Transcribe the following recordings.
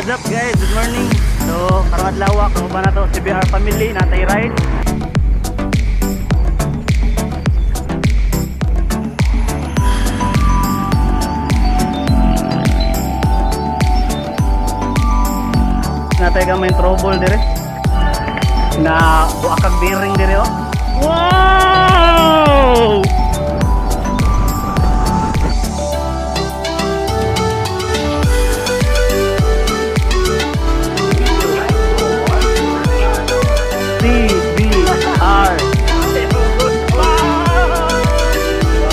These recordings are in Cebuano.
What's up, guys? Good morning. So, karong adlaw kauban nato CBR family natay ride. Natay gamay trouble dire. Na buakag bearing dire, oh. Wow! C B R.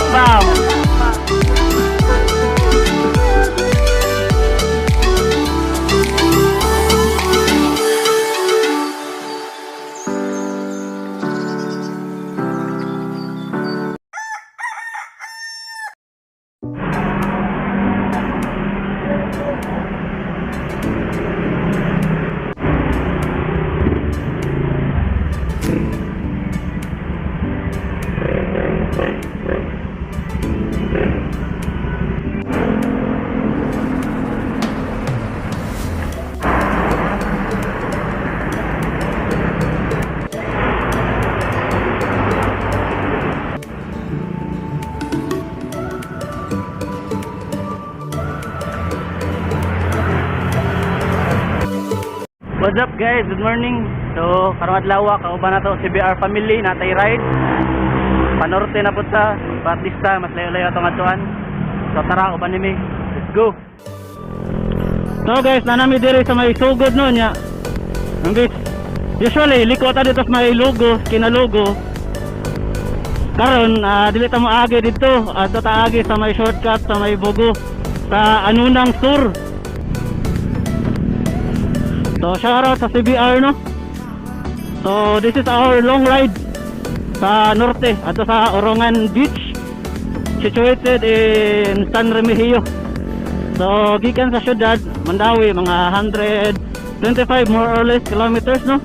Bam! What's up, guys? Good morning. So, karong adlaw kauban nato CBR family natay ride. Panorte na pud ta, but this time mas layo-layo atong adtuan. So tara, uban nimi. Let's go. So guys, nanami diri sa may sugod no nya. Ang usually liko ta dito sa may logo, kinalogo. Karon dili ta moagi didto, adto ta agi sa may shortcut sa may Bogo sa Anunang Sur. So shout out sa CBR, no. So this is our long ride sa norte ato sa Orongan Beach, situated in San Remigio. So gikan sa syudad Mandaue, mga 125 more or less kilometers, no,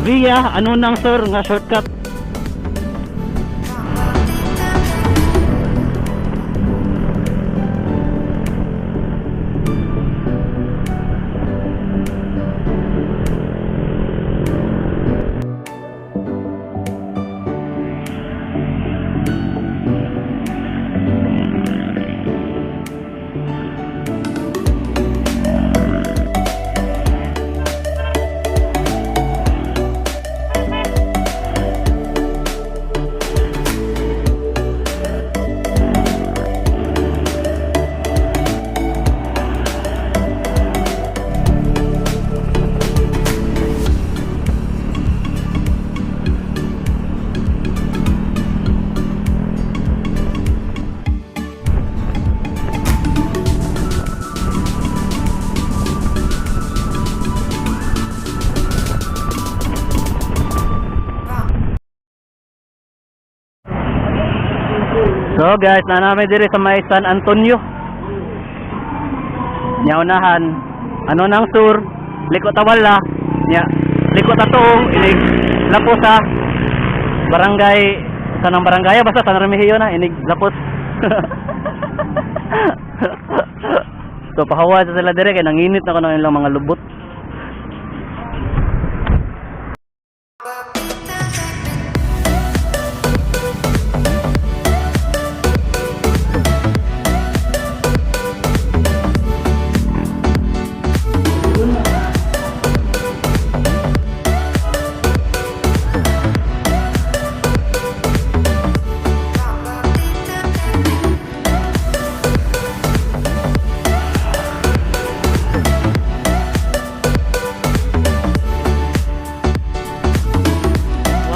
via Anunang Sur nga shortcut. So guys, na namin diri sa may San Antonio. Nya unahan, Anunang Sur, liko ta wala, nya liko ta tuong inig lapos sa barangay sa nang barangay, basta San Remigio na inig lapos. So pahawa sa sila dire kay nanginit na ko ng ilang mga lubot.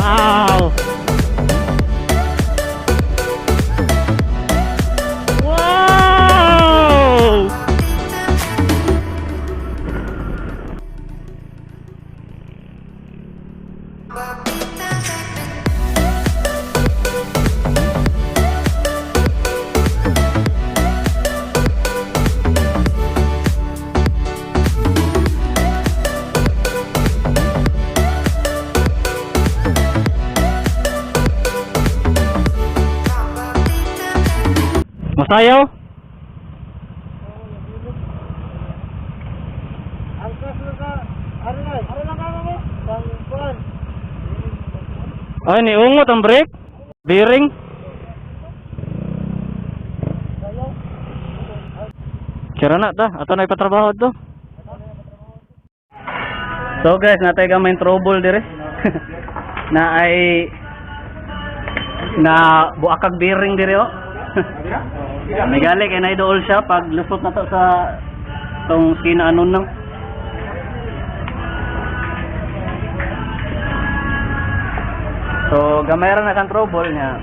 Wow! Wow! Masayaw? Ay, niungot ang brake. Bearing. Kira na ta, ato na ipatrabaho to. So guys, natay gamay trouble dire. Na ay na buakag bearing dire oh. May gali kay na dool siya pag lusot na to sa tong kinaanon nang. So gamay ra na kang trouble niya.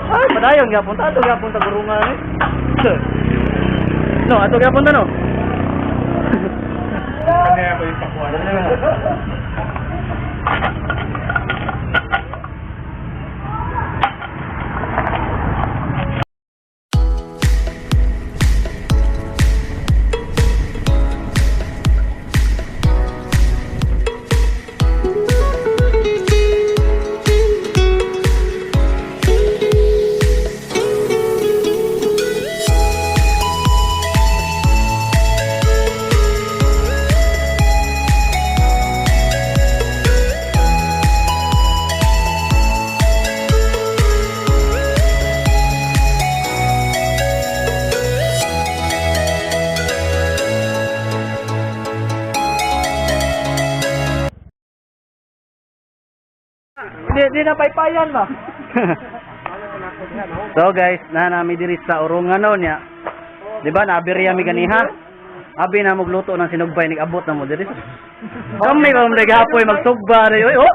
Ay, padayon gyapon ta ato gyapon ta gurungan eh. No, ato gyapon ta no. Kanya ba yung pakuha? Di na paypayan ba? So guys, na nami diri sa Orongan no niya. Di ba naabirya mi ganiha? Abi na magluto ng sinugbay nag-abot na mo diri. Kami ba mo naghapoy magsugba ri oy oh.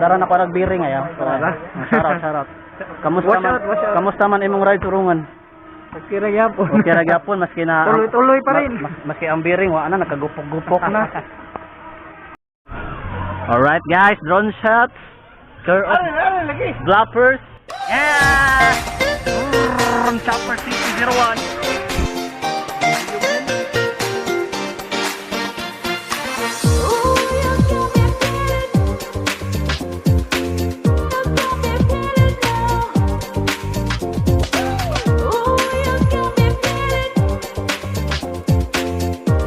Dara na ko nagbiring ayaw. Shout out. Kamusta Watch man? out, watch out. Kamusta man imong ride Orongan? Okay ra gyapon. Okay ra gyapon maski na Tuloy-tuloy pa rin. Maski ang biring wa na nakagupok-gupok na. Alright guys, drone shots. Care of lagi. Bloppers. Yeah! Chopper CC01. Ooh, you got me feeling.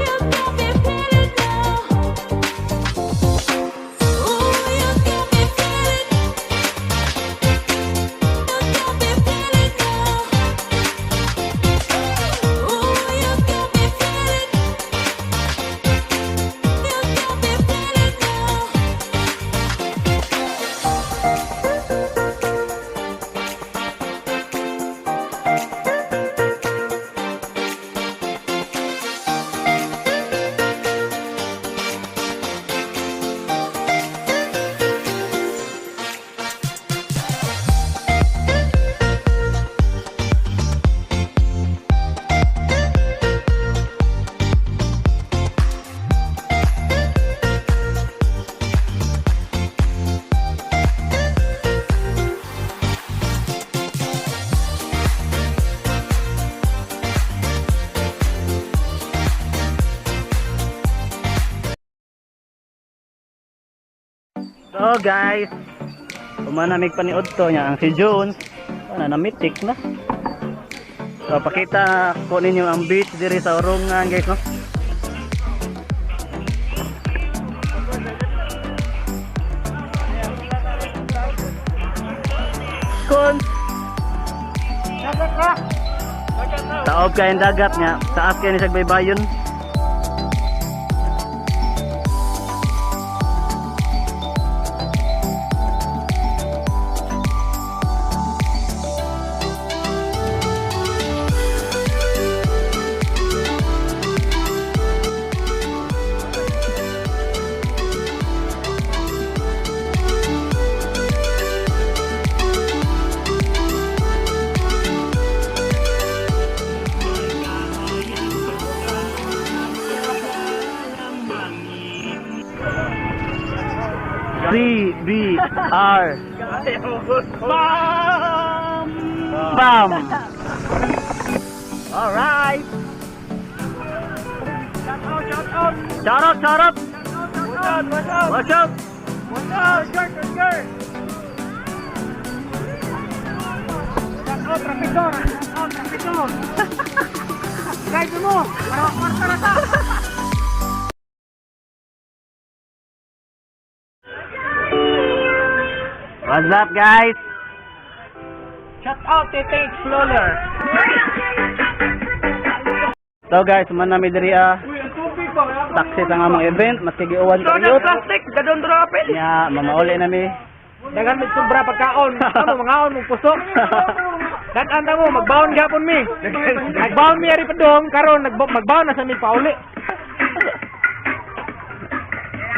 You got me feeling now. Ooh, you got me feeling. You got me feeling now. Ooh, you got me feeling. You got me feeling now. Ooh, you got me feeling. You got me feeling now. So guys, umanamig paniod to niya ang si Jones. Ana namitik na. So pakita ko ninyo ang beach diri sa Orongan guys no. Kon Taob kayong dagat niya, taas kayo ni Sagbaybayon. C B R Bam! Bam! All right. Shout out, shout out. Shout out, shout out. Watch out, watch out. Watch out. Watch out, sure, sure. Shout out, trapidor. Shout out, trapidor. Guide mo, para makwarta na ta. What's up, guys? Shout out Tete Explorer. So guys, man nami diri ah. Uy, ang tubig ba? Taxi ang among event, maski giuwan Soda kariyot. plastic, gadon drop it. Nya, mamauli na mi. Dagan mig sobra pagkaon. Amo mangaon mong puso. Dan mo magbaon gyapon mi. Nagbaon mi ari padong karon magbaon na sa mi pauli.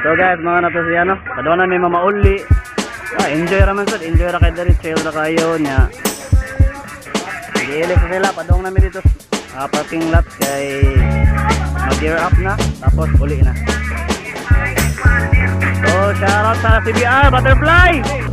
So guys, mga na to siya no. Padua na mi mamauli. Ah, enjoy ra man sad, enjoy ra kay diri, chill ra kayo nya. Giili sa sila, padung na mi dito. Ah, parking lot kay mag-gear up na, tapos uli na. So, shout out sa CBR Butterfly!